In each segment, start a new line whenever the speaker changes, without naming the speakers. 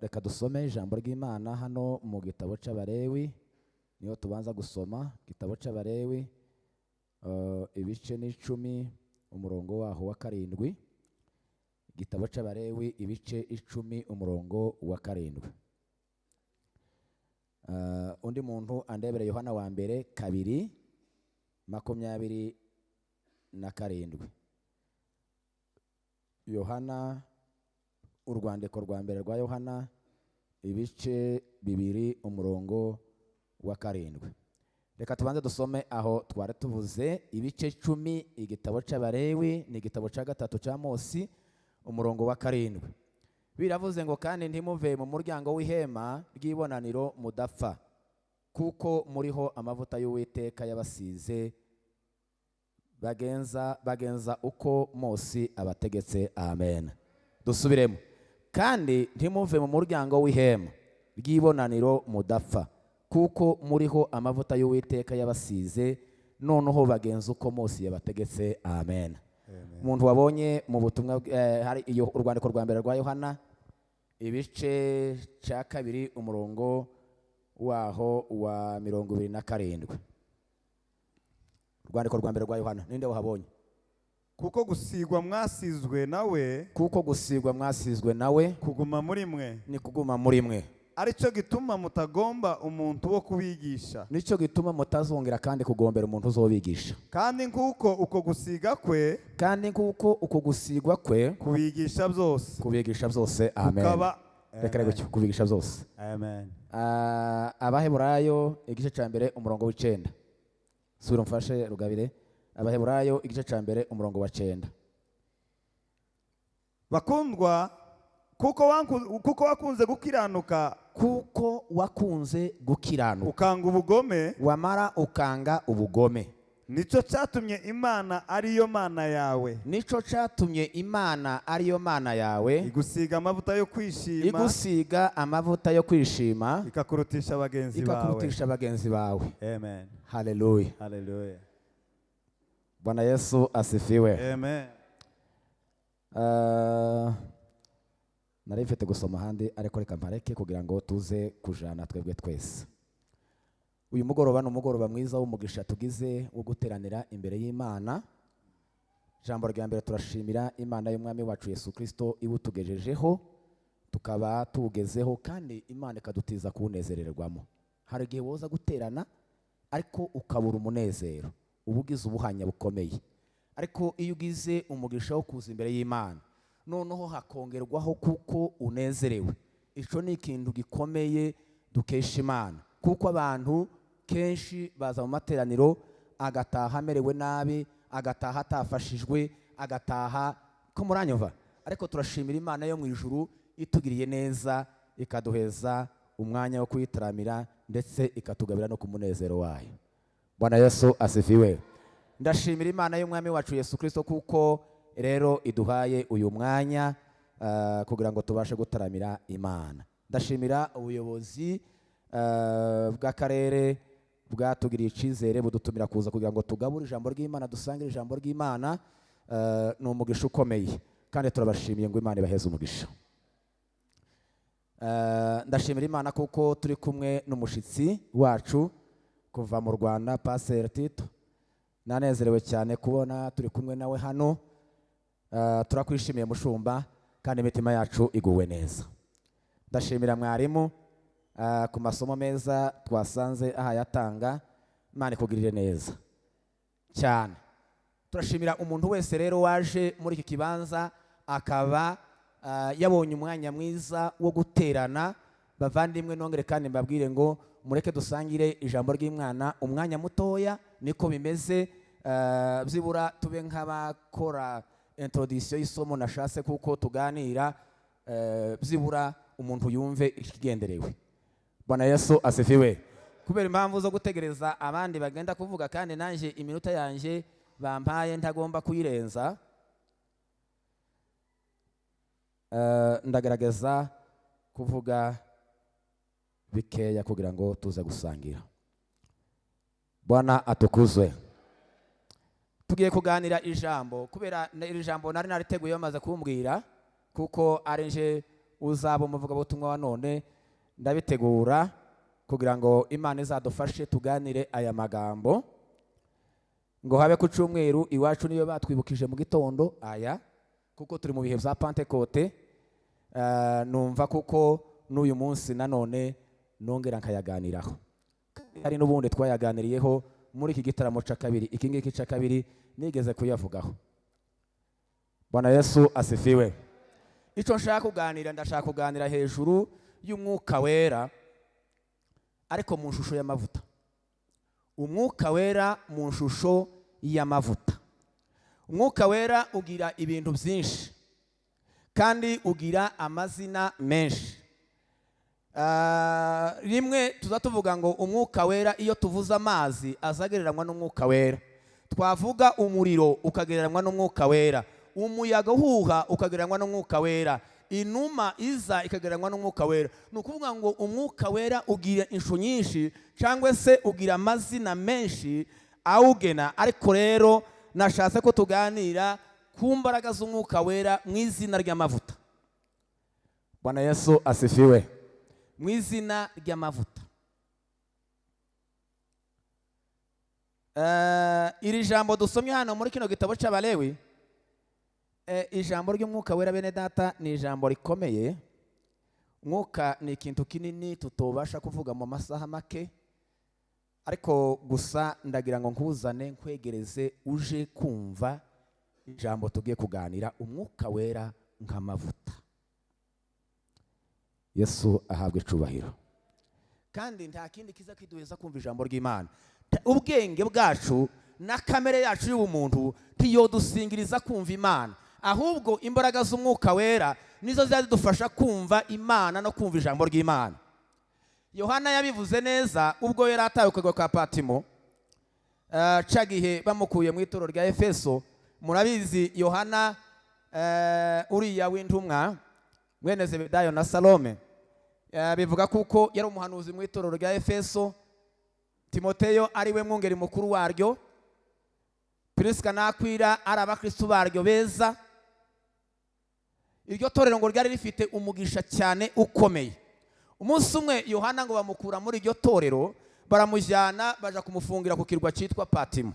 Reka dusome ijambo ry'Imana hano mu gitabo cy'Abalewi, niyo tubanza gusoma. Igitabo cy'Abalewi, ibice 10, umurongo waho wa 7. Igitabo cy'Abalewi, ibice 10, umurongo wa 7. Undi muntu andebere Yohana wa mbere 2:27. Yohana, urwandiko rwa mbere rwa Yohana, ibice 2, umurongo wa 7. Reka tubanze dusome aho twari tuvuze ibice 10, igitabo cy'Abalewi, ni igitabo cya 3 cya Mose, umurongo wa 7. Biravuze ngo: "Kandi ntimuve mu muryango w'ihema ry'ibonaniro mudapfa, kuko muriho amavuta y'Uwiteka yabasize." Bagenza uko Mose abategetse. Amen. Dusubiremo: "Kandi ntimuve mu muryango w'ihema ry'ibonaniro mudapfa, kuko muriho amavuta y'Uwiteka yabasize." Noneho bagenza uko Mose yabategetse. Amen. Umuntu wabonye mu butumwa, hari iyo urwandiko rwa mbere rwa Yohana, ibice cya 2, umurongo waho wa 27. Urwandiko rwa mbere rwa Yohana, ninde wahabonye?
Kuko gusigwa mwasizwe nawe
Kuko gusigwa mwasizwe nawe
kuguma muri mwe,
ni kuguma muri mwe,
aricyo gituma mutagomba umuntu wo kubigisha.
Nicyo gituma mutazongera kandi kugombera umuntu uzobigisha.
Kandi nk'uko uko gusiga kwe
Kandi nk'uko uko gusigwa kwe
kubigisha byose,
kubigisha byose. Amen.
Kukaba
Reka reka gutyo, kubigisha byose.
Amen.
Abaheburayo igice cya 1, umurongo wa 9. Sura umfashe Rugabire. Abaheburayo igice cya 1, umurongo wa 9.
Bakundwa, kuko wakunze gukiranuka,
Kuko wakunze gukiranuka,
ukanga ubugome,
wamara ukanga ubugome,
nicyo cyatumye Imana ariyo Mana yawe
nicyo cyatumye Imana ariyo Mana yawe
igusiga amavuta yo kwishima,
igusiga amavuta yo kwishima,
ikakurutisha bagenzi bawe.
Ikakurutisha bagenzi bawe.
Amen.
Haleluya.
Haleluya.
Bwana Yesu asifiwe.
Amen.
Nari mfite gusoma ahandi, ariko reka mpareke kugira ngo tuze kujana twebwe twese. Uyu mugoroba ni umugoroba mwiza w'umugisha tugize wo guteranira imbere y'Imana. Ijambo rya mbere, turashimira Imana y'Umwami wacu Yesu Kirisito iwutugejejeho, tukaba tuwugezeho, kandi Imana ikadutiza kuwunezererwamo. Hari igihe woza guterana ariko ukabura umunezero, uba ugize ubuhanya bukomeye. Ariko iyo ugize umugisha wo kuza imbere y'Imana, noneho hakongerwaho kuko unezerewe, icyo ni ikintu gikomeye dukesha Imana, kuko abantu kenshi baza mu materaniro agataha amerewe nabi, agataha atafashijwe, agataha ko muranyumva. Ariko turashimira Imana yo mu ijuru itugiriye neza, ikaduheza umwanya wo kuyitaramira, ndetse ikatugabira no ku munezero wayo. Bwana Yesu asifiwe. Ndashimira Imana y'Umwami wacu Yesu Kirisito kuko rero iduhaye uyu mwanya kugira ngo tubashe gutaramira Imana. Ndashimira ubuyobozi bw'akarere bwatugiriye icyizere, budutumira kuza kugira ngo tugabure ijambo ry'Imana, dusangire ijambo ry'Imana. Ni umugisha ukomeye, kandi turabashimiye ngo Imana ibaheze umugisha. Ndashimira Imana kuko turi kumwe n'umushitsi wacu kuva mu Rwanda, Pasteur Tito. Nanezerewe cyane kubona turi kumwe nawe hano. Turakwishimiye mushumba, kandi imitima yacu iguwe neza. Ndashimira mwarimu ku masomo meza twasanze aha yatanga. Imana ikugirire neza cyane. Turashimira umuntu wese rero waje muri iki kibanza, akaba yabonye umwanya mwiza wo guterana. Bavandimwe, nongere kandi mbabwire ngo mureke dusangire ijambo ry'Imana umwanya mutoya, niko bimeze. Byibura tube nk'abakora introduction y'isomo nashatse kuko tuganira, byibura umuntu yumve ikigenderewe. Bwana Yesu asifiwe. Kubera impamvu zo gutegereza abandi bagenda kuvuga, kandi nanjye iminota yanjye bampaye ntagomba kuyirenza, ndagerageza kuvuga bikeya kugira ngo tuze gusangira. Bwana atukuzwe. Tugiye kuganira ijambo, kubera iri jambo nari nariteguye bamaze kumbwira, kuko ari nje Uzaba umuvugabutumwa wa none. Ndabitegura kugira ngo Imana izadufashe tuganire aya magambo ngo habe ku cyumweru. Iwacu niyo batwibukije mu gitondo aya, kuko turi mu bihe bya Pantekote. Numva kuko n'uyu munsi nanone nongera nkayaganiraho. Hari n'ubundi twayaganiriyeho muri iki gitaramo cya kabiri, iki ngiki cya kabiri nigeze kuyavugaho. Bwana Yesu asifiwe. Icyo nshaka kuganira, ndashaka kuganira hejuru y'Umwuka Wera, ariko mu shusho y'amavuta. Umwuka Wera mu shusho y'amavuta. Umwuka Wera ugira ibintu byinshi kandi ugira amazina menshi. Rimwe tuza tuvuga ngo Umwuka Wera, iyo tuvuze amazi azagereranywa n'Umwuka Wera, twavuga umuriro ukagereranywa n'Umwuka Wera, umuyaga uhuha ukagereranywa n'Umwuka Wera, inuma iza ikagereranywa n'Umwuka Wera. Ni ukuvuga ngo Umwuka Wera ugira inshuro nyinshi cyangwa se ugira amazina menshi awugena. Ariko rero nashatse ko tuganira ku mbaraga z'Umwuka Wera mu izina ry'amavuta. Bwana Yesu asifiwe. Mu izina ry'amavuta. Iri jambo dusomye hano muri kino gitabo cy'Abalewi, ijambo ry'Umwuka Wera, bene data, ni ijambo rikomeye. Umwuka ni ikintu kinini tutobasha kuvuga mu masaha make, ariko gusa ndagira ngo nkuzane nkwegereze uje kumva ijambo tugiye kuganira, Umwuka Wera nk'amavuta. Yesu ahabwe icubahiro. Kandi nta kindi kiza kiduheza kumva ijambo ry'Imana. Ubwenge bwacu na kamere yacu y'ubumuntu ntiyodusingiriza kumva Imana, ahubwo imbaraga z'Umwuka Wera nizo zidufasha kumva Imana no kumva ijambo ry'Imana. Yohana yabivuze neza ubwo yari atawe ku kwa Patimo, ca gihe bamukuye mu itorero rya Efeso. Murabizi Yohana, uriya w'intumwa mwene Zebedayo na Salome, bivuga kuko yari umuhanuzi mu itorero rya Efeso, Timoteyo ari we mwungeri mukuru waryo, Priska na Akwila ari abakristo baryo beza. Iryo torero ngo ryari rifite umugisha cyane ukomeye. Umunsi umwe Yohana ngo bamukura muri iryo torero, baramujyana baja kumufungira ku kirwa cyitwa Patimo.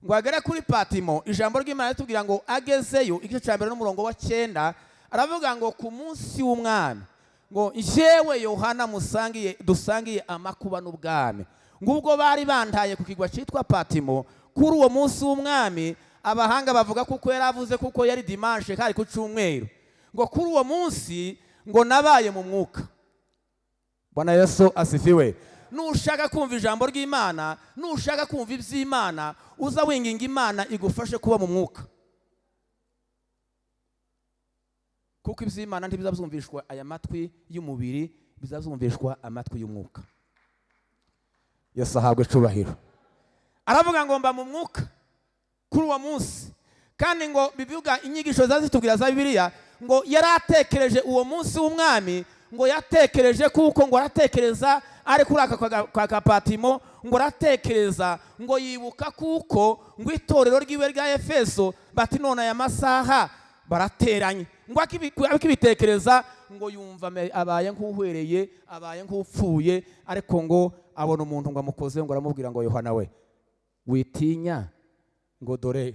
Ngo agere kuri Patimo, ijambo ry'Imana ritubwira ngo agezeyo, igice cya mbere n'umurongo wa 9, aravuga ngo ku munsi w'umwami, ngo njyewe Yohana dusangiye amakuba n'ubwami, ngo ubwo bari bantaye ku kirwa cyitwa Patimo kuri uwo munsi w'umwami. Abahanga bavuga kuko yari avuze kuko yari dimanche, kari ku cyumweru, ngo kuri uwo munsi ngo nabaye mu mwuka. Bwana Yesu asifiwe. Nushaka kumva ijambo ry'Imana, nushaka kumva iby'Imana, uza winginga Imana igufashe kuba mu mwuka, kuko iby'Imana ntibizabyumvishwa aya matwi y'umubiri, bizabyumvishwa amatwi y'umwuka. Yesu ahabwe icubahiro. Aravuga ngo mba mu mwuka kuri uwo munsi, kandi ngo bivuga inyigisho zazitubwira za Bibiliya ngo yaratekereje uwo munsi w'umwami, ngo yatekereje kuko ngo aratekereza ari kuri aka kwa Patimo, ngo aratekereza ngo yibuka kuko ngo itorero ryiwe rya Efeso bati none aya masaha barateranye, ngo akibitekereza ngo yumva abaye nk'uhwereye, abaye nk'upfuye, ariko ngo abona umuntu ngo amukoze, ngo aramubwira ngo Yohana we witinya, ngo dore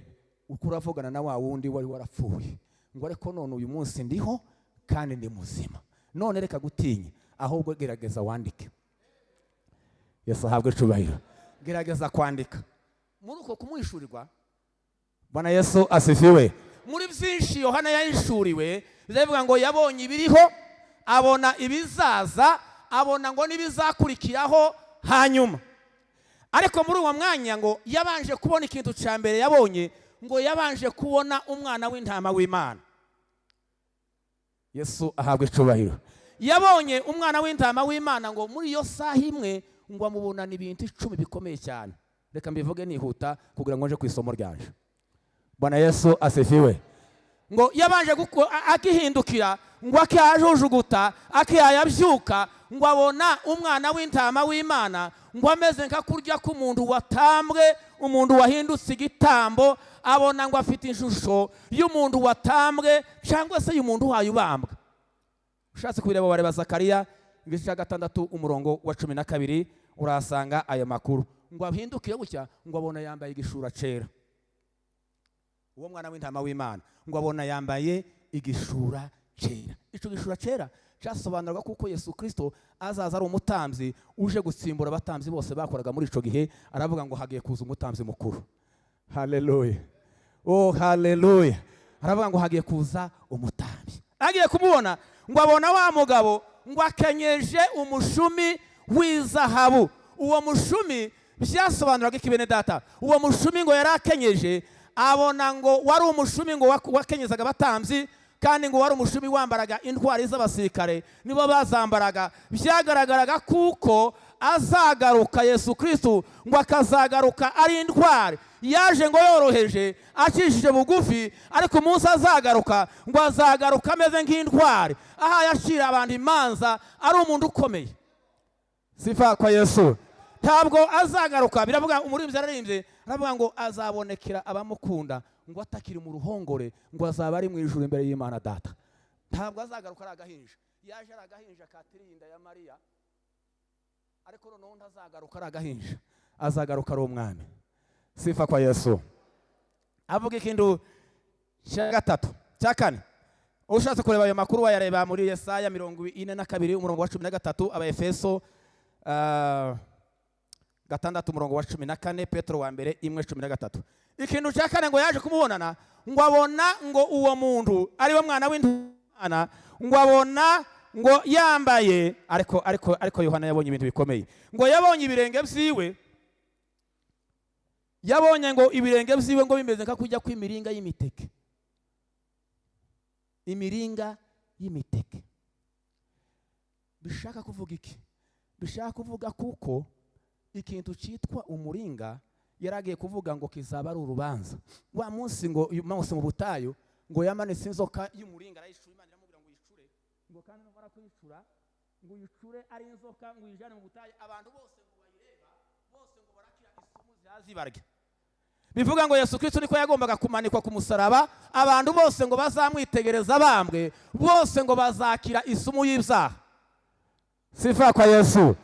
uko uravugana na wa wundi wari warapfuye, ngo ariko none uyu munsi ndiho kandi ndi muzima, none reka gutinya, ahubwo gerageza wandike. Yesu ahabwe icubahiro. Gerageza kwandika. Muri uko kumuhishurirwa, Bwana Yesu asifiwe, muri byinshi Yohana yahishuriwe, bivuga ngo yabonye ibiriho, abona ibizaza, abona ngo n'ibizakurikiraho hanyuma. Ariko muri uwo mwanya ngo yabanje kubona ikintu cya mbere yabonye, ngo yabanje kubona umwana w'intama w'Imana. Yesu ahabwe icubahiro. Yabonye umwana w'intama w'Imana, ngo muri iyo saha imwe ngo amubonana ibintu 10 bikomeye cyane. Reka mbivuge nihuta kugira ngo nje ku isomo ryanje. Bwana Yesu asifiwe. Ngo yabanje akihindukira, ngo akihajujuguta, akihayabyuka, ngo abona umwana w'intama w'Imana, ngo ameze nka kurya k'umuntu watambwe, umuntu wahindutse igitambo, abona ngo afite ishusho y'umuntu watambwe cyangwa se y'umuntu uhaye ubambwa. Ushatse kubireba wareba Zakariya igice cya 6 umurongo wa 12, urahasanga ayo makuru. Ngo ahindukiye gutya, ngo abona yambaye igishura cera. Uwo mwana w'intama w'Imana ngo abona yambaye igishura cera. Ico gishura cera cyasobanuraga kuko Yesu Kristo azaza ari umutambyi uje gutsimbura abatambyi bose bakoraga muri ico gihe. Aravuga ngo hagiye kuza umutambyi mukuru. Haleluya, oh haleluya! Aravuga ngo hagiye kuza umutambyi. Agiye kumubona, ngo abona wa mugabo ngo akenyeje umushumi w'izahabu. Uwo mushumi byasobanuraga iki, bene data? Uwo mushumi ngo yari akenyeje, abona ngo wari umushumi ngo wakenyezaga abatambyi, kandi ngo wari umushumi wambaraga intwari z'abasirikare, nibo bazambaraga. Byagaragaraga kuko azagaruka Yesu Kristo, ngo akazagaruka ari intwari. Yaje ngo yoroheje, acishije bugufi, ariko umunsi azagaruka ngo azagaruka ameze nk'intwari, aha yacira abantu imanza, ari umuntu ukomeye. Sifa kwa Yesu! Ntabwo azagaruka, biravuga, umuririmbyi yararimbye aravuga ngo azabonekera abamukunda ngo atakiri mu ruhongore, ngo azaba ari mu ijuru imbere y'Imana Data. Ntabwo azagaruka ari agahinja. Yaje ari agahinja katiriye inda ya Mariya, ariko noneho ntazagaruka ari agahinja, azagaruka ari umwami. Sifa kwa Yesu! Avuga ikintu cya gatatu, cya kane. Ushatse kureba ayo makuru wayareba muri Yesaya 42 umurongo wa 13, Abaefeso 6 umurongo wa 14, Petero wa mbere 1:13. Ikintu cya kane, ngo yaje kumubonana, ngo abona ngo uwo muntu ari we mwana w'Imana, ngo abona ngo yambaye, ariko Yohana yabonye ibintu bikomeye. Ngo yabonye ibirenge byiwe, yabonye ngo ibirenge byiwe ngo bimeze nka kujya kw'imiringa y'imiteke, imiringa y'imiteke. Bishaka kuvuga iki? Bishaka kuvuga kuko ikintu cyitwa umuringa yaragiye kuvuga ngo kizaba ari urubanza wa munsi. Ngo uyu munsi mu butayu ngo yamanitse inzoka y'umuringa, arayicura. Imana iramubwira ngo uyicure, ngo kandi numara kuyicura, ngo uyicure ari inzoka, ngo uyijane mu butayu, abantu bose ngo bayireba bose ngo barakira isumu zibarya. Bivuga ngo Yesu Kristo niko yagombaga kumanikwa ku musaraba, abantu bose ngo bazamwitegereza bambwe, bose ngo bazakira isumu y'ibyaha. Sifa kwa Yesu!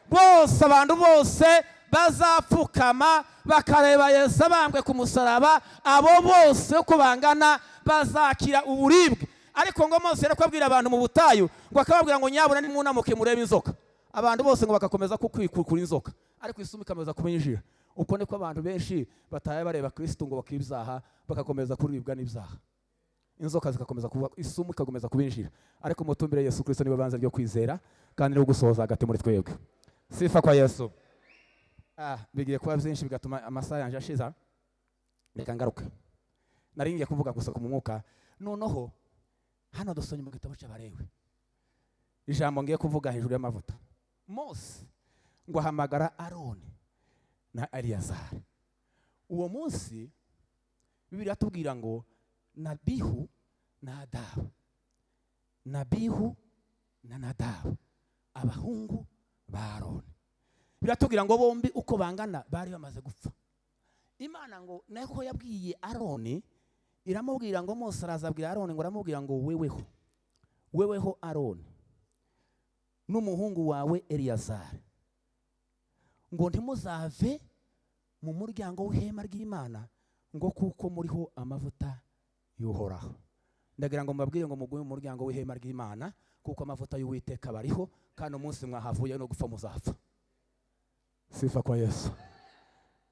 Bose, abantu bose bazapfukama bakareba Yesu abambwe ku musaraba, abo bose uko bangana bazakira uburibwe. Ariko ngo Mose yari kubabwira abantu mu butayu, ngo akababwira ngo nyabuna nimunamuke murebe inzoka, abantu bose ngo bagakomeza kukwikukura inzoka, ariko isumu ikomeza kubinjira. Uko niko abantu benshi bataye bareba Kristo ngo bakibyaha, bagakomeza kuribwa n'ibyaha, inzoka zigakomeza kuba, isumu ikakomeza kubinjira. Ariko mutumbire Yesu Kristo, niwe banza ryo kwizera kandi niwe gusohoza hagati muri twebwe. Sifa kwa Yesu! Bigiye kuba byinshi bigatuma amasaha yanjye ashiza. Reka ngaruke, nari ngiye kuvuga gusa ku mwuka. Noneho hano dusomye mu gitabo cy'Abalewi ijambo ngiye kuvuga hejuru y'amavuta. Mose ngo ahamagara Aroni na Eliyazari. Uwo munsi Bibiliya iratubwira ngo Nabihu na Nadabu, Nabihu na Nadabu, abahungu ba Aroni, biratubwira ngo bombi uko bangana bari bamaze gupfa. Imana ngo nako yabwiye Aroni, iramubwira ngo, Mose araza abwira Aroni, ngo aramubwira ngo weweho, weweho Aroni n'umuhungu wawe Eliyazari, ngo ntimuzave mu muryango w'ihema ry'Imana, ngo kuko muriho amavuta y'Uhoraho. Ndagira ngo mbabwire ngo mugume mu muryango w'ihema ry'Imana, kuko amavuta y'Uwiteka bariho, kandi umunsi mwahavuye no gupfa muzapfa. Sifa kwa Yesu!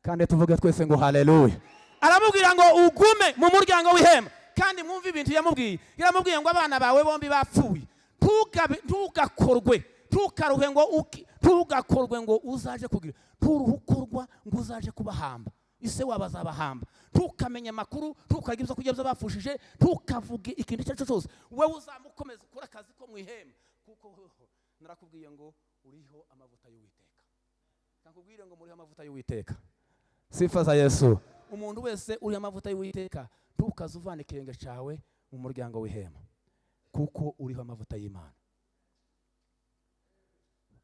Kandi tuvuge twese ngo haleluya! Aramubwira ngo ugume mu muryango w'ihema. Kandi mwumve ibintu yamubwiye. Yaramubwiye ngo abana bawe bombi bapfuye, ntugakorwe, ntukaruhe ngo ntugakorwe ngo uzaje kugira, nturuhe ukorwa ngo uzaje kubahamba, ise wabo azabahamba. Ntukamenye amakuru, ntukarye ibyo kurya by'abapfushije, ntukavuge ikintu icyo ari cyo cyose. Wowe uzamukomeza ukore akazi ko mu ihema, kuko weho narakubwiye ngo uriho amavuta y'Uwiteka. Nakubwire ngo muriho amavuta y'Uwiteka. Sifa za Yesu! Umuntu wese uriho amavuta y'Uwiteka, ntukaze uvana ikirenge cyawe mu muryango w'ihema, kuko uriho amavuta y'Imana.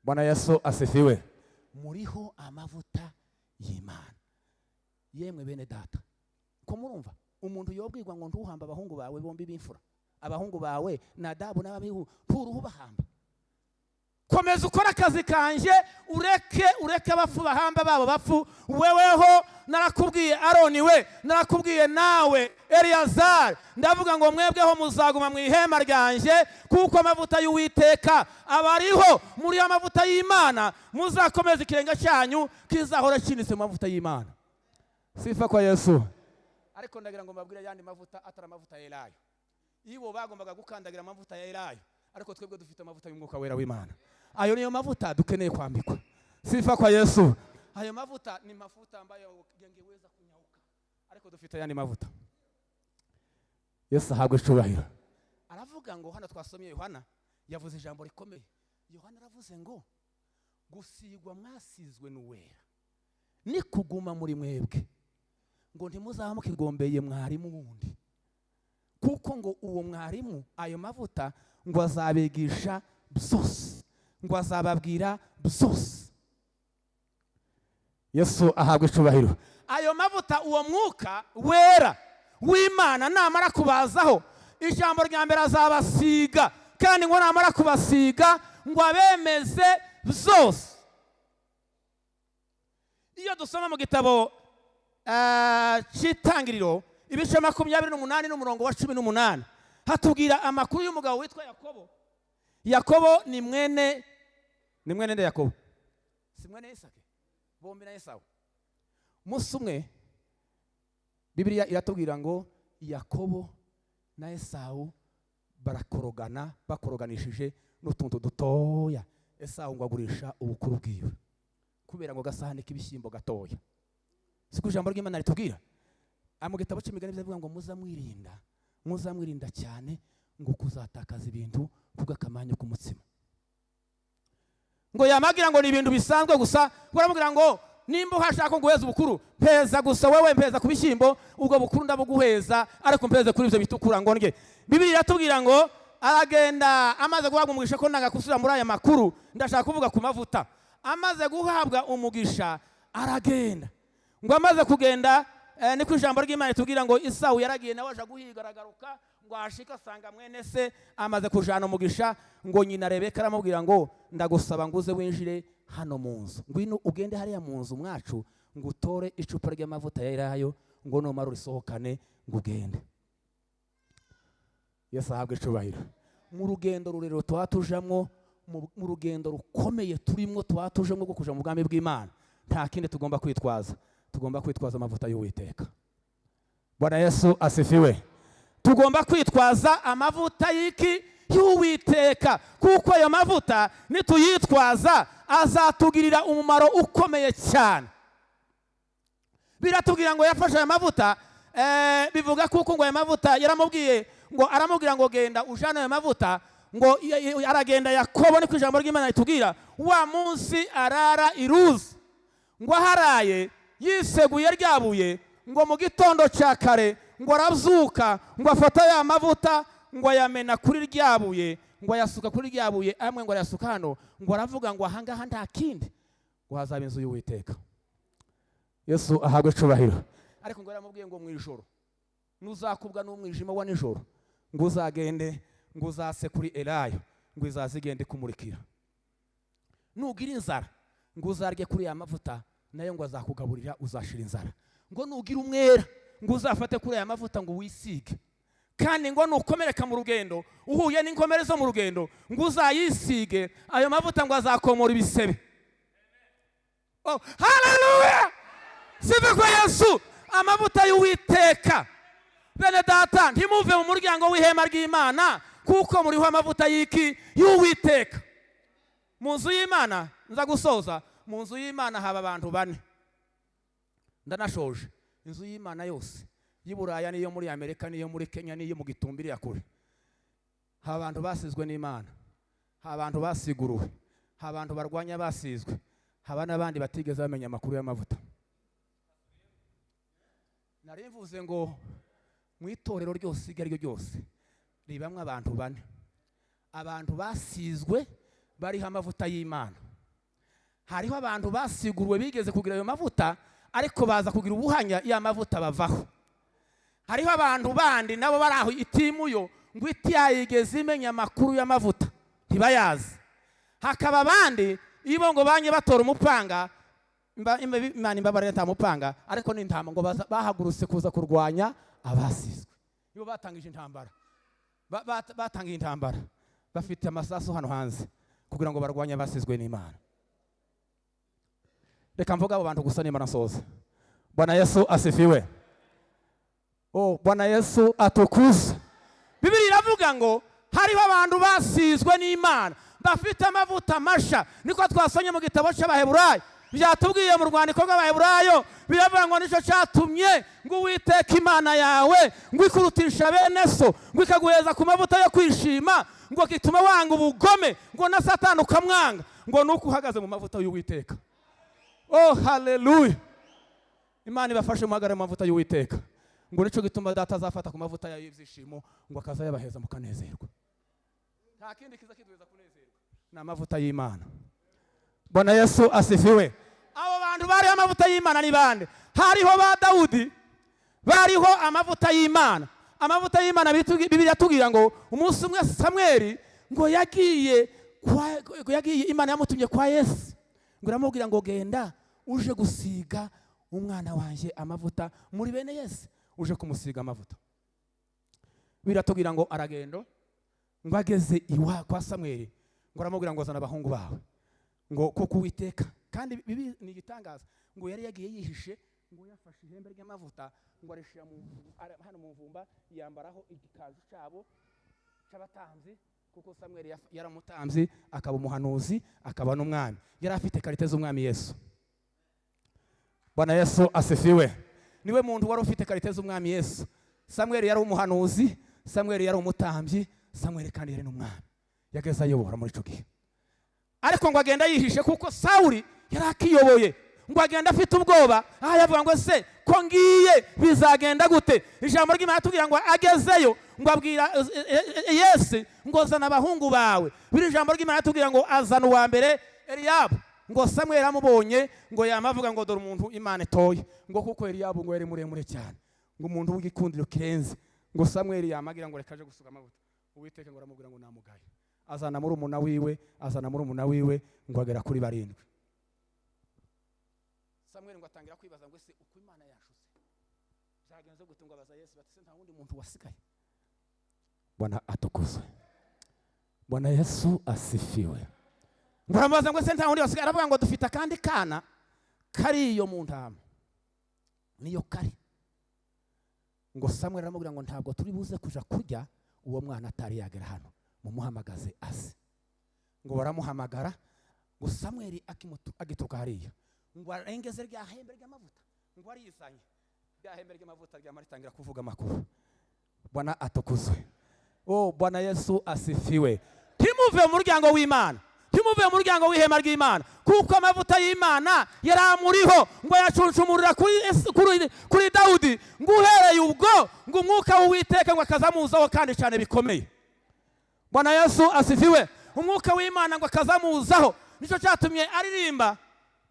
Bwana Yesu asifiwe! Muriho amavuta y'Imana. Yemwe bene data, ko murumva umuntu yobwirwa ngo ntuhamba abahungu bawe bombi b'imfura? Abahungu bawe Nadabu n'Abihu nturuhu bahamba. Komeza ukore akazi kanjye, ureke abafu bahamba babo bapfu. Weweho narakubwiye Aroni, we narakubwiye nawe Eliyazari, ndavuga ngo mwebweho muzaguma mu ihema ryanjye, kuko amavuta y'Uwiteka aba ariho muri amavuta y'Imana. Muzakomeza ikirenge cyanyu kizahora kinitse mu mavuta y'Imana. Sifa kwa Yesu. Ariko ndagira ngo mbabwire ayandi mavuta atari amavuta ya Elayo. Ibo bagombaga gukandagira amavuta ya Elayo, ariko twebwe dufite amavuta y'Umwuka Wera w'Imana. Ayo niyo mavuta dukeneye kwambikwa. Sifa kwa Yesu. Ayo mavuta ni mafuta ambayo yangeweza kunyauka, ariko dufite ayandi mavuta. Yesu ahabwe icubahiro. Aravuga ngo hano twasomye Yohana yavuze ijambo rikomeye. Yohana aravuze ngo gusigwa mwasizwe n'Uwera ni kuguma muri mwebwe, ngo ntimuzaba mukigombeye mwarimu wundi, kuko ngo uwo mwarimu, ayo mavuta, ngo azabigisha byose, ngo azababwira byose. Yesu ahabwa icubahiro. Ayo mavuta, uwo Mwuka Wera w'Imana namara kubazaho, ijambo rya mbere azabasiga, kandi ngo namara kubasiga ngo abemeze byose. Iyo dusoma mu gitabo cy'Itangiriro ibice 28 n'umurongo wa 18, hatubwira amakuru y'umugabo witwa Yakobo. Yakobo ni mwene nde? Yakobo si mwene Isake bombi na Esawu? Umunsi umwe Bibiliya iratubwira ngo Yakobo na Esawu barakorogana, bakoroganishije n'utuntu dutoya. Esawu ngo agurisha ubukuru bwiwe kubera ngo agasahani k'ibishyimbo gatoya. Siko ijambo ry'Imana ritubwira? Mu gitabo cy'Imigani bivuga ngo muzamwirinda, muzamwirinda cyane ngo kuzatakaza ibintu kubw'akamanyu k'umutsima. Ngo yamagira ngo ni ibintu bisanzwe gusa, ngo aramubwira ngo nimba uhashaka ko nguheza ubukuru, mpeza gusa wowe, mpeza ku bishyimbo, ubwo bukuru ndabuguheza, ariko mpeze kuri ibyo bitukura ngo ndye. Bibiliya iratubwira ngo aragenda amaze guhabwa umugisha, ko nanga gusubira muri aya makuru, ndashaka kuvuga ku mavuta. Amaze guhabwa umugisha aragenda. Ngo amaze kugenda, niko ijambo ry'Imana ritubwira ngo Isawu yaragiye nawe aja guhiga, aragaruka, ngo ashike asanga mwene se amaze kujana umugisha. Ngo nyina Rebeka aramubwira ngo ndagusaba ngo uze winjire hano mu nzu, ngwino ugende hariya mu nzu mwacu, ngo utore icupa ry'amavuta ya elayo, ngo numara urisohokane ngo ugende. Yesu ahabwe icubahiro. Mu rugendo rurerure tuba tujamwo, mu rugendo rukomeye turimwo, tuba tujamwo rwo kuja mu bwami bw'Imana, nta kindi tugomba kwitwaza, tugomba kwitwaza amavuta y'Uwiteka. Bwana Yesu asifiwe. Tugomba kwitwaza amavuta y'iki? Y'Uwiteka, kuko ayo mavuta nituyitwaza azatugirira umumaro ukomeye cyane. Biratubwira ngo yafashe aya mavuta, bivuga kuko ngo aya mavuta yaramubwiye ngo, aramubwira ngo genda ujane ayo mavuta. Ngo aragenda Yakobo, niko ijambo ry'Imana ritubwira. Wa munsi arara iruzi, ngo aharaye yiseguye ryabuye, ngo mu gitondo cya kare ngo arabyuka, ngo afata ya mavuta, ngo ayamena kuri ryabuye, ngo ayasuka kuri ryabuye amwe, ngo arayasuka hano, ngo aravuga ngo ahangaha nta kindi, ngo hazaba inzu y'Uwiteka. Yesu ahabwe icubahiro. Ariko ngo yaramubwiye ngo mu ijoro nuzakubwa n'umwijima wa nijoro, ngo uzagende, ngo uzase kuri elayo, ngo izaze igende ikumurikira. Nugira inzara, ngo uzarye kuri ya mavuta, nayo ngo azakugaburira, uzashira inzara. Ngo nugira umwera, ngo uzafate kuri aya mavuta ngo wisige, kandi ngo nukomereka mu rugendo, uhuye n'inkomere zo mu rugendo, ngo uzayisige ayo mavuta, ngo azakomora ibisebe. Oh, haleluya! Sifa kwa Yesu. Amavuta y'Uwiteka. Bene data, ntimuve mu muryango w'ihema ry'Imana, kuko muriho amavuta y'iki? Y'Uwiteka. Mu nzu y'Imana, nza gusoza, mu nzu y'Imana haba abantu bane, ndanashoje. Inzu y'Imana yose y'i Buraya n'iyo muri Amerika n'iyo muri Kenya n'iyo mu Gitumbiri ya kure, haba abantu basizwe n'Imana, haba abantu basiguruwe, haba abantu barwanya basizwe, haba n'abandi batigeze bamenya amakuru y'amavuta. Nari mvuze ngo mu itorero ryose iryo ari ryo ryose ribamwo abantu bane: abantu basizwe bariho amavuta y'Imana, hariho abantu basiguruwe bigeze kugira ayo mavuta ariko baza kugira ubuhanya ya mavuta bavaho, hariho abantu bandi nabo bari aho itimuyo. Ngo itiyayigeze imenya amakuru y'amavuta, ntibayazi. Hakaba abandi ibo ngo banye batora umupanga. Imana imbabarire, nta mupanga, ariko ni intama. Ngo bahagurutse kuza kurwanya abasizwe. Nibo batangije intambara. Batangiye intambara, bafite amasasu hano hanze kugira ngo barwanye abasizwe n'Imana. Reka mvuga abo bantu gusa nimba nasoza. Bwana Yesu asifiwe! Oh, Bwana Yesu atukuzwe! Bibiri iravuga ngo hariho abantu basizwe n'Imana, bafite amavuta masha. Niko twasomye mu gitabo cy'Abaheburayo. Byatubwiye mu rwandiko rw'Abaheburayo, biravuga ngo nicyo cyatumye ngo Uwiteka Imana yawe ngo ikurutisha bene so, ngo ikaguheza ku mavuta yo kwishima, ngo gituma wanga ubugome, ngo na Satani ukamwanga, ngo nuko uhagaze mu mavuta y'Uwiteka. Oh, haleluya! Imana ibafashe muhagarare mu mavuta y'Uwiteka. Ngo nicyo gituma Data azafata ku mavuta yayo y'ibyishimo, ngo akaza yabaheza mukanezerwa. Nta kindi kiza kiduheza kunezerwa, ni amavuta y'Imana. Bwana Yesu asifiwe! Abo bantu bariho amavuta y'Imana ni bande? Hariho ba Dawudi, bariho amavuta y'Imana. Amavuta y'Imana, Bibiliya tubwira ngo umunsi umwe Samweli ngo yagiye kwa, ngo yagiye, Imana yamutumye kwa Yesu, ngo iramubwira ngo: "Genda uje gusiga umwana wanjye amavuta muri bene Yesu, uje kumusiga amavuta." Biratubwira ngo aragendo, ngo ageze iwa kwa Samweli, ngo aramubwira ngo: "Zana abahungu bawe," ngo kuko Uwiteka. Kandi bibi ni igitangaza, ngo yari yagiye yihishe, ngo yafashe ihembe ry'amavuta, ngo arishyira hano mu mvumba, yambaraho igikanzu cyabo cy'abatambyi, kuko Samweli yari umutambyi, akaba umuhanuzi, akaba n'umwami. Yari afite qualité z'Umwami Yesu. Bwana Yesu asifiwe! Niwe muntu wari ufite qualité z'Umwami Yesu. Samweli yari umuhanuzi, Samweli yari umutambyi, Samweli kandi yari n'umwami, yageze ayobora muri icyo gihe. Ariko ngo agenda yihishe kuko Sawuli yari akiyoboye. Ngo agenda afite ubwoba, aho yavuga ngo: "Se ko ngiye, bizagenda gute?" Ijambo ry'Imana tubwira ngo agezeyo, ngo abwira Yesu ngo: "Zana abahungu bawe." Biri ijambo ry'Imana tubwira ngo azana uwa mbere, Eliyabu. Ngo Samweli amubonye, ngo yama avuga ngo: "Dore umuntu Imana itoye," ngo kuko Eliyabu ngo yari muremure cyane, ngo umuntu w'igikundiro kirenze. Ngo Samweli yamagira ngo reka aje gusuka amavuta Uwiteka, ngo aramubwira ngo namugaye. Azana murumuna wiwe, azana murumuna wiwe, ngo agera kuri barindwi. Samweli ngo atangira kwibaza ngo: "Ese uko Imana yashutse byagenze gute?" Ngo abaza Yesu bati: "Se nta wundi muntu wasigaye?" Bwana atukuzwe! Bwana Yesu asifiwe! Ngo aramubaza ngo: "Ese nta wundi wasigaye?" Aravuga ngo: "Dufite akandi kana kariyo mu ntama, niyo kari." Ngo Samweli aramubwira ngo: "Ntabwo turi buze kuja kurya uwo mwana atari yagera hano, mumuhamagaze aze." Ngo baramuhamagara. Ngo Samweli agituruka hariya, ngo arengeze rya hembe ry'amavuta, ngo arizanye rya hembe ry'amavuta, ryamara ritangira kuvuga amakuru. Bwana atukuzwe! Oh, Bwana Yesu asifiwe! Ntimuve mu muryango w'Imana, ntimuve mu muryango w'ihema ry'Imana, kuko amavuta y'Imana yari amuriho. Ngo yacuncumurira kuri Dawudi. Ngo uhereye ubwo, ngo umwuka w'Uwiteka ngo akazamuzaho kandi cyane bikomeye. Bwana Yesu asifiwe! Umwuka w'Imana ngo akazamuzaho, nicyo cyatumye aririmba.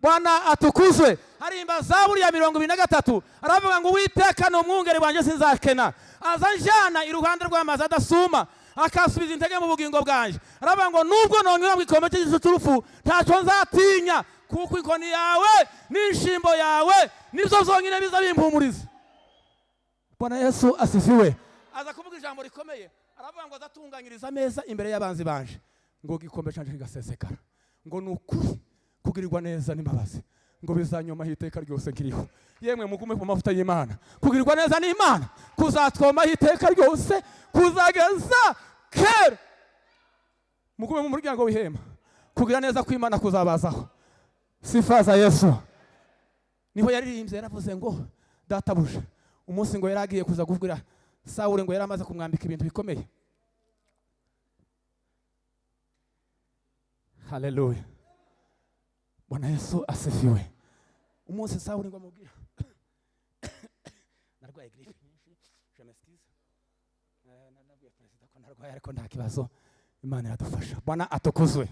Bwana atukuzwe! Aririmba Zaburi ya 23, aravuga ngo: "Uwiteka ni umwungeri wanjye, sinzakena. Aza njyana iruhande rw'amazi adasuma, akasubiza intege mu bugingo bwanjye." Aravuga ngo: "Nubwo nonyura mu gikombe cy'igicu cy'urupfu, ntacyo nzatinya, kuko inkoni yawe n'inshimbo yawe nibyo zonyine biza bimpumuriza." Bwana Yesu asifiwe! Aza kuvuga ijambo rikomeye, aravuga ngo azatunganyiriza ameza imbere y'abanzi banje, ngo igikombe canje kigasesekara. Ngo ni ukuri, kugirirwa neza n'imbabazi ngo bizanyomaho iteka ryose nkiriho. Yemwe, mugume ku mavuta y'Imana. Kugirirwa neza n'Imana kuzatwomaho iteka ryose, kuzageza kera. Mugume mu muryango w'ihema, kugira neza kw'Imana kuzabazaho. Sifa za Yesu! Niho yaririmbye, yaravuze ngo databuja, umunsi ngo yari agiye kuza kubwira Sawuli, ngo yari amaze kumwambika ibintu bikomeye. Haleluya! Bwana Yesu asifiwe! Umunsi Sawuli ngo amubwira, narwaye grippe nyinshi, je m'excuse. Nabwiye perezida ko narwaye, ariko nta kibazo, Imana iradufasha. Bwana atukuzwe!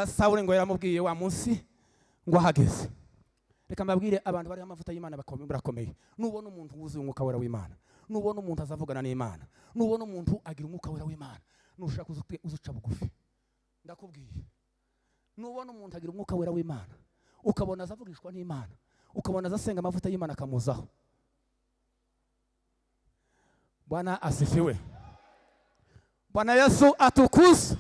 Sawuli ngo yaramubwiye wa munsi ngo ahageze. Reka mbabwire, abantu bariho amavuta y'Imana barakomeye. Nubona umuntu wuzuye umwuka wera w'Imana. Nubona umuntu azavugana n'Imana, nubona umuntu agira umwuka wera w'Imana, nushaka uzuca bugufi. Ndakubwiye, nubona umuntu agira umwuka wera w'Imana, ukabona azavugishwa n'Imana, ukabona azasenga amavuta y'Imana akamuzaho. Bwana asifiwe. Bwana Yesu atukuzwe.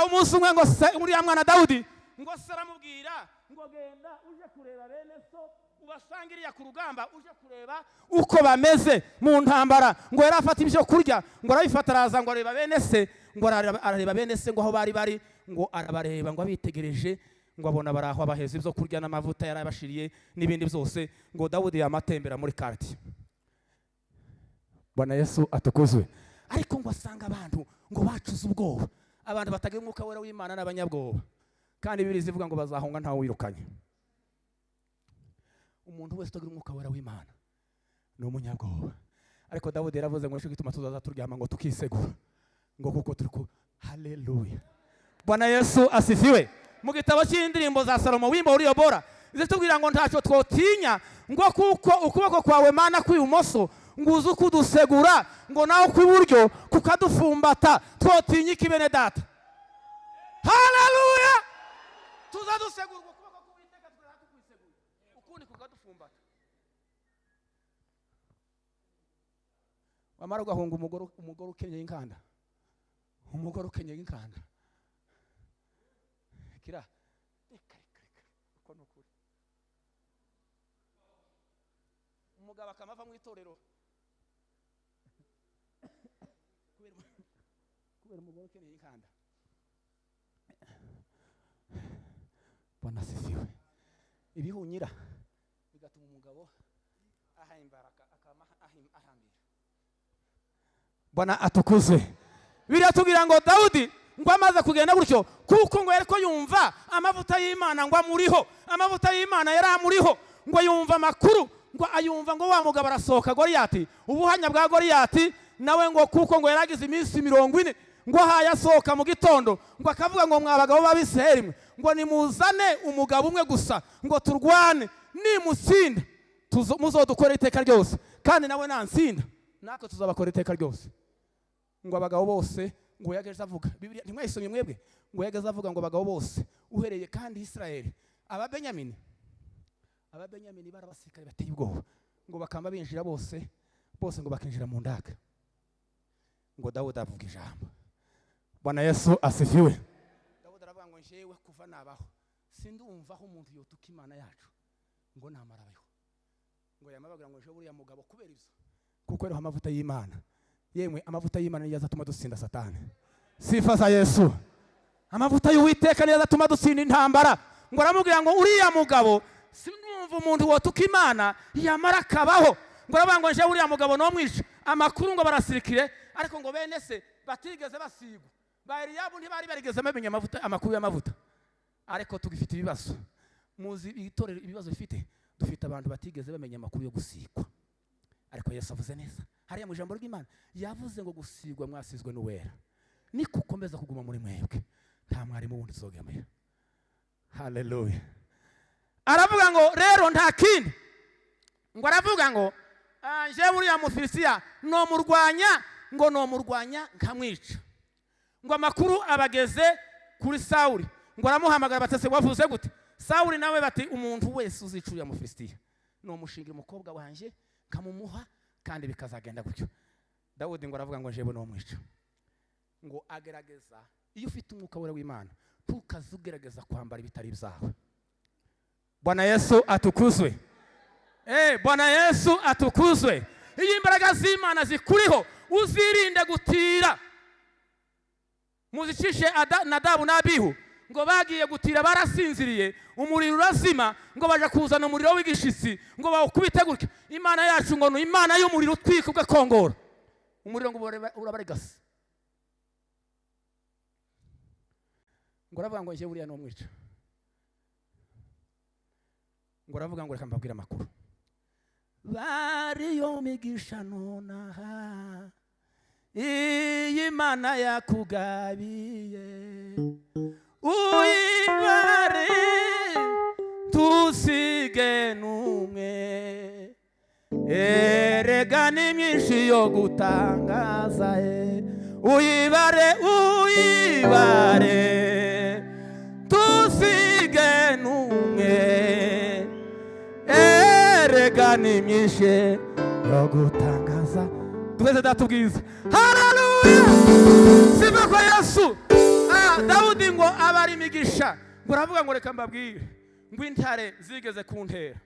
Umunsi umwe ngo se uriya mwana Dawudi ngo se aramubwira ngo genda uje kureba bene so ubasanga iriya ku rugamba, uje kureba uko bameze mu ntambara. Ngo yari afata ibyo kurya, ngo arabifata araza ngo areba bene se, ngo arareba bene se ngo aho bari bari, ngo arabareba ngo abitegereje, ngo abona bari aho abaheza ibyo kurya n'amavuta yarabashiriye n'ibindi byose. Ngo Dawudi yamatembera muri quartier. Bwana Yesu atukuzwe. Ariko ngo asanga abantu ngo bacuze ubwoba, abantu batagira umwuka wera w'Imana n'abanyabwoba, kandi Bibiliya ivuga ngo bazahunga ntawe wirukanye. Umuntu wese utagira umwuka wera w'Imana ni umunyabwoba. Ariko Dawudi yaravuze ngo nicyo gituma tuzaza turyama ngo tukisegura, ngo kuko turi ku. Haleluya, Bwana Yesu asifiwe. Mu gitabo cy'indirimbo za Salomo wimbo uriyo bora zitubwira ngo ntacyo twotinya, ngo kuko ukuboko kwawe Mana kw'ibumoso ngo uze kudusegura, ngo nawe kw'iburyo kukadufumbata, twotinya iki bene data? Haleluya, tuzadusegura ukuboko k'Uwiteka tukwisegura, ukundi kukadufumbata. Wamara ugahunga umugore ukenyeye inkanda, umugore ukenyeye inkanda kira reka reka reka, uko ni ukuri. Umugabo akamava mu itorero kubera umugore ukenyeye inkanda. Bwana asifiwe. Ibihunyira bigatuma umugabo ahimbara akama ahambira. Bwana atukuzwe. Biratubwira ngo Dawudi ngo amaze kugenda gutyo, kuko ngo yariko yumva amavuta y'Imana ngo amuriho, amavuta y'Imana yari amuriho, ngo yumva amakuru, ngo ayumva ngo wa mugabo arasohoka Goliyati, ubuhanya bwa Goliyati nawe ngo kuko ngo yaragize iminsi 40 ngo ahaye asohoka mu gitondo, ngo akavuga ngo mwa bagabo b'Abisirayeli mwe, ngo nimuzane umugabo umwe gusa ngo turwane, nimutsinda muzodukora iteka ryose, kandi nawe nantsinda natwe tuzabakora iteka ryose. Ngo abagabo bose ngo yageze avuga, Bibiliya ntimwayisomye mwebwe, ngo yageze avuga ngo abagabo bose uhereye kandi Isirayeli, Ababenyamini barabasikare bateye ubwoba, ngo bakamba binjira bose bose ngo bakinjira mu ndaka. Ngo Dawudi avuga ijambo. Bwana Yesu asifiwe. Dawudi aravuga ngo njewe kuva nabaho sindumva aho umuntu yotuka Imana yacu ngo namarabeho. Ngo yamababwira ngo njewe uriya mugabo kubera ibyo, kuko ariho amavuta y'Imana. Yemwe amavuta y'Imana niyo azatuma dutsinda Satani. Sifa za Yesu. Amavuta y'Uwiteka niyo azatuma dutsinda intambara. Ngo aramubwira ngo uriya mugabo sinumva umuntu wotuka Imana yamara akabaho. Ngo aravuga ngo njewe uriya mugabo no mwica. Amakuru ngo barasirikire, ariko ngo bene se batigeze basigwa. Ba Eliyabu ntibari barigeze bamenya amavuta, amakuru y'amavuta. Ariko tugifite ibibazo. Muzi itorero ibibazo bifite, dufite abantu batigeze bamenya amakuru yo gusigwa. Ariko Yesu avuze neza hariya mu ijambo ry'Imana, yavuze ngo gusigwa mwasizwe n'uwera, niko ukomeza kuguma muri mwebwe nta mwarimu wundi uzogemera. Haleluya. Aravuga ngo rero nta kindi, ngo aravuga ngo njewe uriya Mufilisitiya nomurwanya, ngo nomurwanya nkamwica. Ngo amakuru abageze kuri Sawuli, ngo aramuhamagara batese wavuze gute? Sawuli nawe bati umuntu wese uzica uriya Mufilisitiya nomushingira umukobwa wanje nkamumuha kandi bikazagenda gutyo. Dawudi ngo aravuga ngo njewe nomwica. Ngo agerageza, iyo ufite umwuka wera w'Imana tukazugerageza kwambara ibitari byawe. Bwana Yesu atukuzwe. Bwana Yesu atukuzwe. Iyo imbaraga z'Imana zikuriho uzirinde gutira. Muzicishe Nadabu n'Abihu ngo bagiye gutira barasinziriye, umuriro urazima, ngo baje kuzana umuriro w'igishitsi ngo bawukubite gutya. Imana yacu ngo ni Imana y'umuriro utwika ugakongora. Umuriro ngo urabarigasa. Ngo aravuga ngo nje buriya nomwica. Ngo aravuga ngo reka mbabwire amakuru. Bariyo migisha nonaha iyi Mana yakugabiye, uyibare tusige numwe, erega ni myinshi yo gutangaza e, uyibare, uyibare, tusige n'umwe. Erega ni myinshi yo gutangaza. Twese datubwiza haleluya, siva kwa Yesu. Dawudi ngo abara imigisha, ngo aravuga ngo reka mbabwire, ngo intare zigeze kuntera,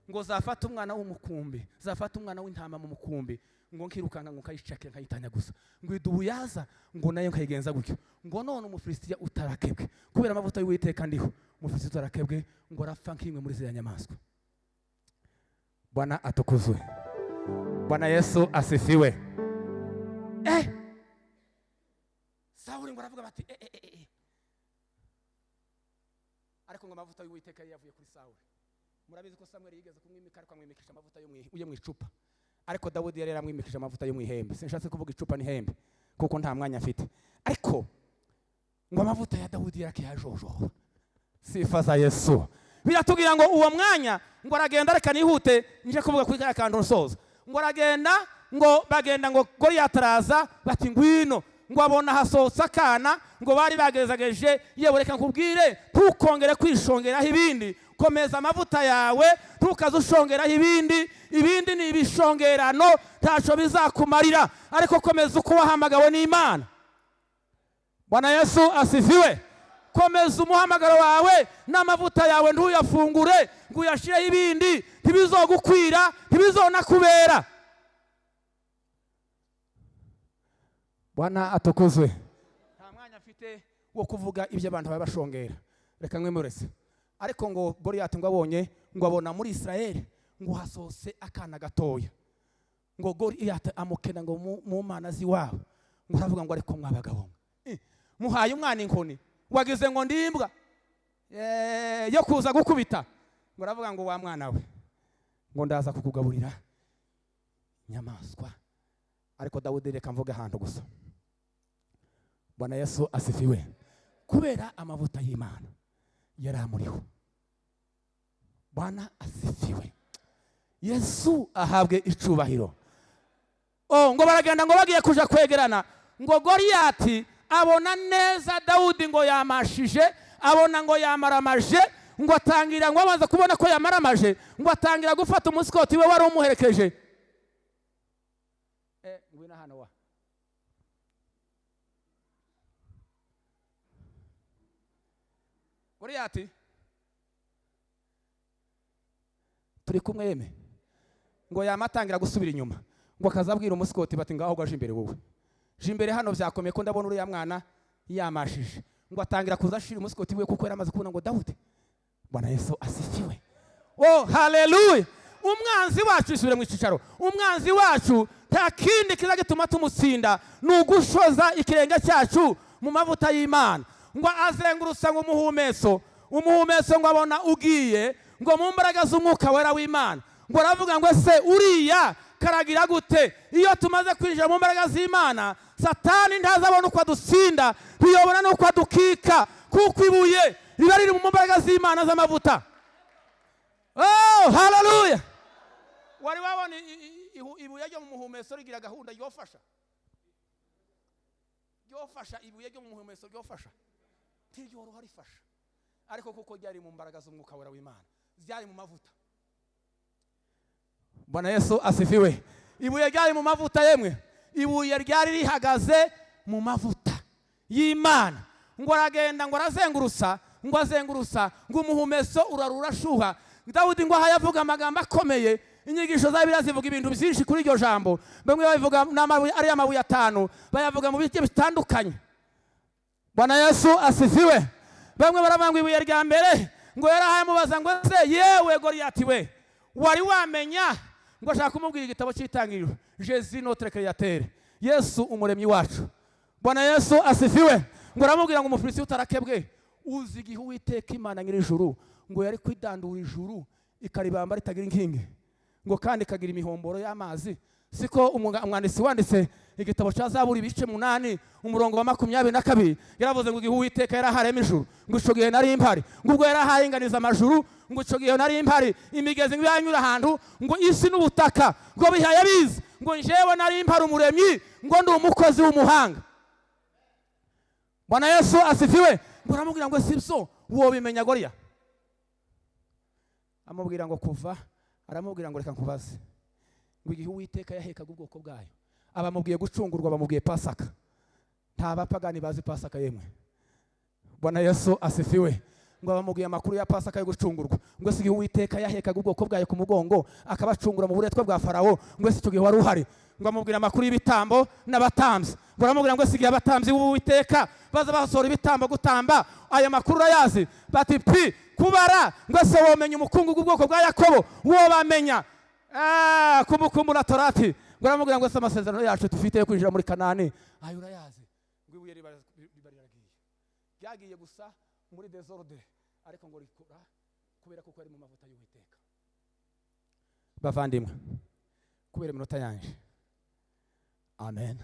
ngo zafata umwana w'umukumbi, zafata umwana w'intama mu mukumbi, ngo nkirukanka, ngo nkayicakira, nkayitanyaguza, ngo idubu yaza, ngo nayo nkayigenza gutyo, ngo none Umufilisitiya utarakebwe, kubera amavuta y'Uwiteka ndiho, Umufilisitiya utarakebwe ngo arapfa nk'imwe muri ziriya nyamaswa. Bwana atukuzwe. Bwana Yesu asifiwe. Sawuli ngo aravuga bati eh, eh, eh, eh. Ariko ngo amavuta y'Uwiteka yari yavuye kuri Sawuli. Murabizi ko Samweli yigeze kumwimika, ariko amwimikisha amavuta yo mu icupa, ariko Dawudi yari yaramwimikije amavuta yo mu ihembe. Sinshatse kuvuga icupa n'ihembe kuko nta mwanya afite, ariko ngo amavuta ya Dawudi yarakiyajojoba. Sifa za Yesu. Biratubwira ngo uwo mwanya ngo aragenda, reka nihute nje kuvuga kuri kariya kantu nsoza. Ngo aragenda, ngo bagenda, ngo Goliyati araza, bati ngwino, ngo abona hasohotse akana ngo bari bagerageje. Yewe, reka nkubwire, ntukongere kwishongeraho ibindi, komeza amavuta yawe, ntukaze ushongeraho ibindi. Ibindi ni ibishongerano, ntacyo bizakumarira, ariko komeza uko wahamagawe n'Imana. Bwana Yesu asifiwe. Komeza umuhamagaro wawe n'amavuta yawe, ntuyafungure ngo uyashireho ibindi, ntibizogukwira, ntibizonakubera. Bwana atukuzwe. Nta mwanya afite wo kuvuga ibyo abantu baba bashongera, reka mwemurese. Ariko ngo Goliyati ngo abonye, ngo abona muri Israeli ngo hasohotse akana gatoya, ngo Goliyati amukena ngo mu mana z'iwabo, ngo aravuga ngo ariko mwabagabo muhaye umwana inkoni, wagize ngo ndimbwa yo kuza gukubita. Ngo aravuga ngo wa mwana we, ngo ndaza kukugaburira inyamaswa. Ariko Dawudi, reka mvuge ahantu gusa. Bwana Yesu asifiwe. Kubera amavuta y'Imana yari amuriho. Bwana asifiwe. Yesu ahabwe icubahiro. Ngo baragenda, ngo bagiye kuja kwegerana, ngo Goliyati abona neza Dawudi ngo yamashije, abona ngo yamaramaje, ngo atangira, ngo abanza kubona ko yamaramaje, ngo atangira gufata umusikoti we wari umuherekeje. Ngwino hano wa Goliyati, turi kumwe yeme. Ngo yamatangira gusubira inyuma, ngo akazabwira umusikoti bati ngaho gaje imbere, wowe je imbere hano, byakomeye ko ndabona uriya mwana yamashije. Ngo atangira kuza ashira umusikoti we kuko yaramaze kubona ngo Dawudi. Bwana Yesu asifiwe. Oh, haleluya. Umwanzi wacu, isubire mu icicaro, umwanzi wacu nta kindi kiza gituma tumutsinda, ni ugushoza ikirenge cyacu mu mavuta y'Imana. Ngo azengurutsa ngo umuhumetso, umuhumetso ngo abona ugiye ngo mu mbaraga z'umwuka wera w'Imana, ngo aravuga ngo ese uriya karagira gute? Iyo tumaze kwinjira mu mbaraga z'Imana, Satani ntazabona uko adutsinda, ntiyobona n'uko adukika, kuko ibuye riba riri mu mbaraga z'Imana z'amavuta. Oh, haleluya. Wari wabona ibuye ryo mu muhumetso rigira gahunda ryofasha? Ryofasha, ibuye ryo mu muhumetso ryofasha, ntiryoroha rifasha, ariko kuko ryari mu mbaraga z'umwuka wera w'Imana, ryari mu mavuta. Bwana Yesu asifiwe. Ibuye ryari mu mavuta yemwe, ibuye ryari rihagaze mu mavuta y'Imana. Ngo aragenda, ngo arazengurutsa, ngo azengurutsa, ngo umuhumetso urarura shuha. Dawudi ngo aha yavuga amagambo akomeye. Inyigisho za Bibiliya zivuga ibintu byinshi kuri iryo jambo. Bamwe babivuga n'amabuye ari amabuye atanu, bayavuga mu bice bitandukanye. Bwana Yesu asifiwe. Bamwe baravuga ngo ibuye rya mbere ngo yarahamubaza ngo ese yewe Goliyati we, wari wamenya? Ngo ashaka kumubwira igitabo cy'itangiriro, Jésus notre créateur, Yesu umuremyi wacu. Bwana Yesu asifiwe. Ngo aramubwira ngo Umufilisitiya utarakebwe, uzi igihe Uwiteka Imana nyir'ijuru ngo yari kwidandura ijuru ikaribamba ritagira inkingi, ngo kandi ikagira imihomboro y'amazi. Siko umwanditsi wanditse igitabo cya Zaburi ibice 8 umurongo wa 22 yaravuze ngo igihe Uwiteka yaraharema ijuru, ngo ico gihe nari mpari, ngo ubwo yaraharinganiza amajuru, ngo ico gihe nari mpari, imigezi ngo yanyura ahantu, ngo isi n'ubutaka ngo bihaye abizi, Ngo njyewe nari mpari umuremyi, ngo ndi umukozi w'umuhanga. Bwana Yesu asifiwe. Ngo aramubwira ngo si byo wobimenya goriya. Amubwira ngo kuva, aramubwira ngo reka nkubaze, ngo igihe Uwiteka yahekaga ubwoko bwayo, abamubwiye gucungurwa, bamubwiye Pasaka. Nta bapagani bazi Pasaka yemwe. Bwana Yesu asifiwe. Ngo bamubwiye amakuru ya Pasaka yo gucungurwa. Ngo si igihe Uwiteka yahekaga ubwoko bwayo ku mugongo, akabacungura mu buretwa bwa Farawo, ngo si icyo gihe wari uhari? Ngo amubwira amakuru y'ibitambo n'abatambyi. Ngo aramubwira ngo si igihe abatambyi b'Uwiteka baza basohora ibitambo gutamba, aya makuru urayazi? Bati pi kubara. Ngo se womenya umukungugu w'ubwoko bwa Yakobo? Wobamenya? Ah, kumukumbura Torati. Ngo aramubwira ngo se amasezerano yacu dufite yo kwinjira muri Kanani, ayo urayazi? Ngo ibuye riba riragiye, ryagiye gusa muri désordre, ariko ngo rikora kubera kuko ari mu mavuta y'Uwiteka. Bavandimwe, kubera iminota yanje, amen,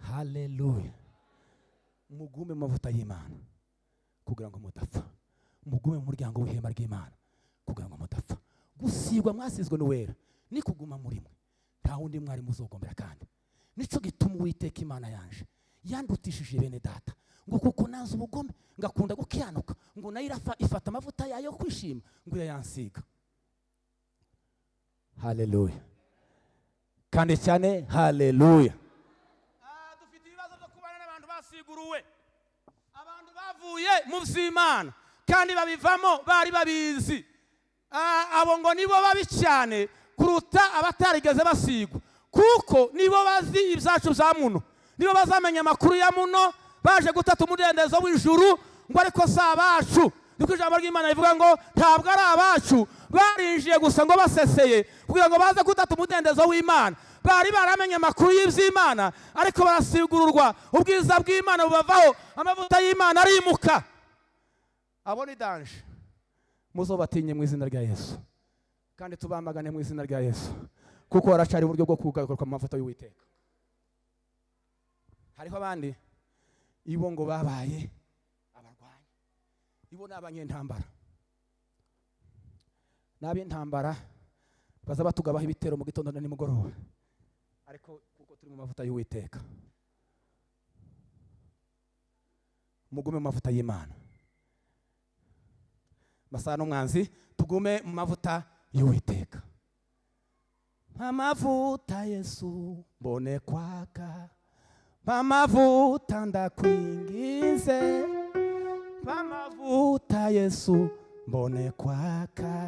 haleluya, mugume mu mavuta y'Imana kugira ngo mudapfa. Mugume mu muryango w'ihema ry'Imana kugira ngo mudapfa. Gusigwa mwasizwe n'uwera ni kuguma muri mwe, nta wundi mwari muzogombera. Kandi nicyo gituma Uwiteka Imana yanje yandutishije bene data, ngo kuko nazi ubugome, ngakunda gukiyanuka, ngo nayo irafa ifata amavuta yayo yo kwishima, ngo irayansiga. Haleluya, kandi cyane haleluya. Dufite ibibazo byo kubana n'abantu basiguruwe, abantu bavuye mu by'Imana kandi babivamo bari babizi. Abo ngo nibo babi cyane kuruta abatarigeze basigwa, kuko nibo bazi ibyacu bya muno, nibo bazamenya amakuru ya muno baje gutata umudendezo w'ijuru. Ngo ariko si abacu, niko ijambo ry'Imana rivuga, ngo ntabwo ari abacu, barinjiye gusa ngo baseseye kugira ngo baze gutata umudendezo w'Imana. Bari baramenye amakuru y'iby'Imana, ariko barasigururwa, ubwiza bw'Imana bubavaho, amavuta y'Imana arimuka. Abo ni danger, muzobatinye mu izina rya Yesu, kandi tubamagane mu izina rya Yesu, kuko haracari uburyo bwo kugaruka mu mavuta y'Uwiteka. Hariho abandi, ibo ngo babaye abarwanyi, ibo ni abanyentambara, n'ab'intambara baza batugabaho ibitero mu gitondo na nimugoroba, ariko kuko turi mu mavuta y'Uwiteka. Mugume mu mavuta y'Imana. Masaha n'umwanzi, tugume mu mavuta y'Uwiteka. Amavuta Yesu mbone kwaka, amavuta ndakwingize, amavuta Yesu mbone kwaka.